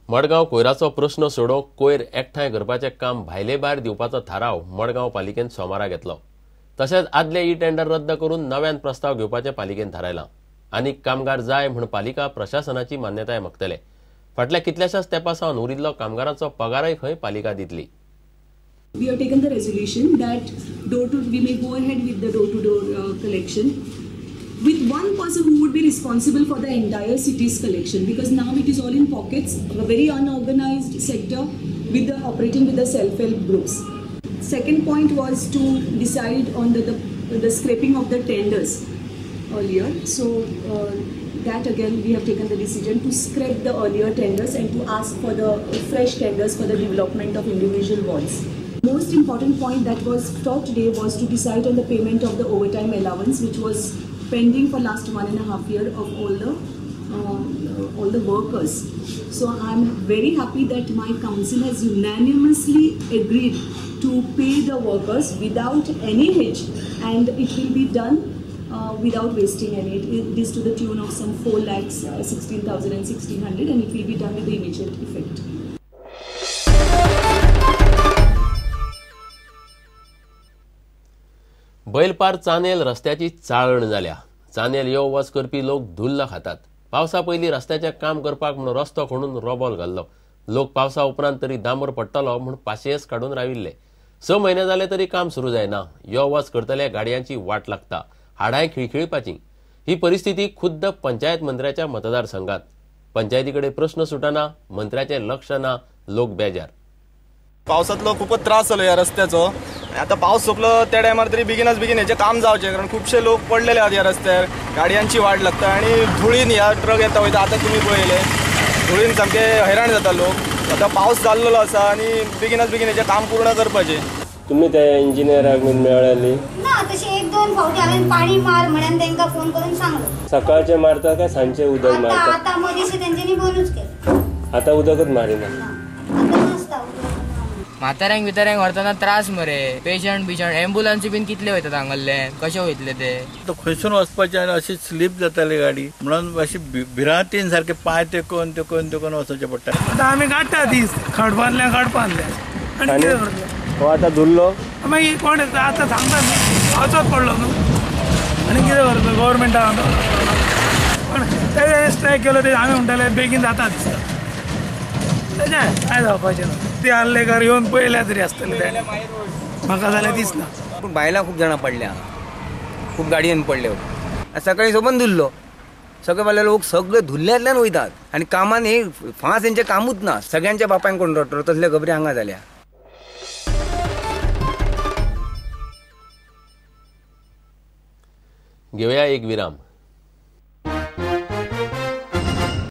मडगांव कोयराचो प्रश्न सोडोवंक कोयर एकठांय करपाचें काम भायले भायर दिवपाचो थाराव मडगांव पालिकेन सोमारा घेतलो. तशेंच आदले ई टेंडर रद्द करून नव्यान प्रस्ताव घेवपाचें पालिकेन थारायलां. आनीक कामगार जाय म्हूण पालिका प्रशासनाची मान्यताय मागतले. फाटल्या कितल्याशाच तेंपा सावन उरिल्लो कामगारांचो पगारय खंय पालिका दितली. We have taken the resolution that we may go ahead with the door-to-door collection with one person who would be responsible for the entire city's collection, because now it is all in pockets, a very unorganized sector with the operating with the self-help groups. Second point was to decide on the scraping of the tenders earlier. So that again we have taken the decision to scrap the earlier tenders and to ask for the fresh tenders for the development of individual wards. Most important point that was taught today was to decide on the payment of the overtime allowance, which was pending for last 1.5 years of all the workers. So I'm very happy that my council has unanimously agreed to pay the workers without any hitch, and it will be done without wasting any. It is to the tune of some 4,16,600, and it will be done with the immediate effect. Bailpar चानेल रस्त्याची चाळण जाल्या. Channel यो वच करपी लोक धुल्ल खातात. पावसा पयलीं रस्त्याचें काम करपाक म्हूण रस्तो खणून रोबोल घाल्लो. लोक पावसा उपरांत तरी दांबर पडटलो म्हूण पाशियेस काडून राविल्ले. 6 म्हयने जाले तरी काम सुरू जायना. यो वच करतल्या गाडयांची वाट लागता, हाडांय खिळखिळपाची. ही परिस्थिती खुद्द पंचायत मंत्र्याच्या मतदारसंघात. पंचायती कडेन प्रश्न सुटना, मंत्र्याचें लक्ष ना, लोक बेजार. पावसांतलो खूपच त्रास जालो ह्या रस्त्याचो. आता पावस सोंपलो त्या टायमार तरी बेगीनच बेगीन हेचें काम जावचें, कारण खुबशे लोक पडलेले आहात ह्या रस्त्यार, गाडयांची वाट लागता आनी धुळीन ह्या ट्रक येता वयता. आतां तुमी पळयले धुळीन सामके हैराण जाता लोक. आतां पावस जाल्लो आसा आनी बेगीनच बेगीन हेचें काम पूर्ण करपाचें. तुमी त्या इंजिनियराक मेळ्ळी ना? तशें 1-2 फावटी हांवें पाणी मार म्हणून तांकां फोन करून सांगलो. सकाळचें मारता काय सांजचें उदक मारता? आतां मदीं तेंच्यांनी बंदूच केलें. आतां उदकच मारिना. म्हाताऱ्यांक बिताऱ्यांक व्हरतना त्रास मरे. पेशंट बिशंट एम्बुलन्सी बीन कितले वयतात हांगल्ले, कशे वयतले ते? खंयसून वचपाचें आनी अशी स्लीप जाताली गाडी, म्हणून अशी भिरांतीन सारके पांय तेकोवन तेकोवन तेकोवन वचचें पडटा. आतां आमी काडटा दीस खडपांतल्यान खडपांतल्यान आनी कितें करतले? हो आतां धुल्लो मागीर कोण आतां सांगता न्हू, पावसोच पडलो न्हू आनी कितें करतलो गव्हर्मेंटान. पण तेजें स्ट्रायक केलो ते आमी म्हणटाले बेगीन जाता दिसता, तेजें कांय जावपाचें ना. ते आर्लेकर येवन पळयल्या तरी आसतले तेणें, म्हाका जाल्यार दिसना. पूण बायलां खूब जाणां पडल्या, खूब गाडयेन पडल्यो. सकाळी सोबून धुल्लो, सगळे बायले लोक सगळे धुल्ल्यांतल्यान वयतात आनी कामान हे फांस हेंचें कामूच ना. सगळ्यांच्या बापायन कॉन्ट्रॅक्टर तसले खबरी हांगा जाल्या. घेवया एक विराम.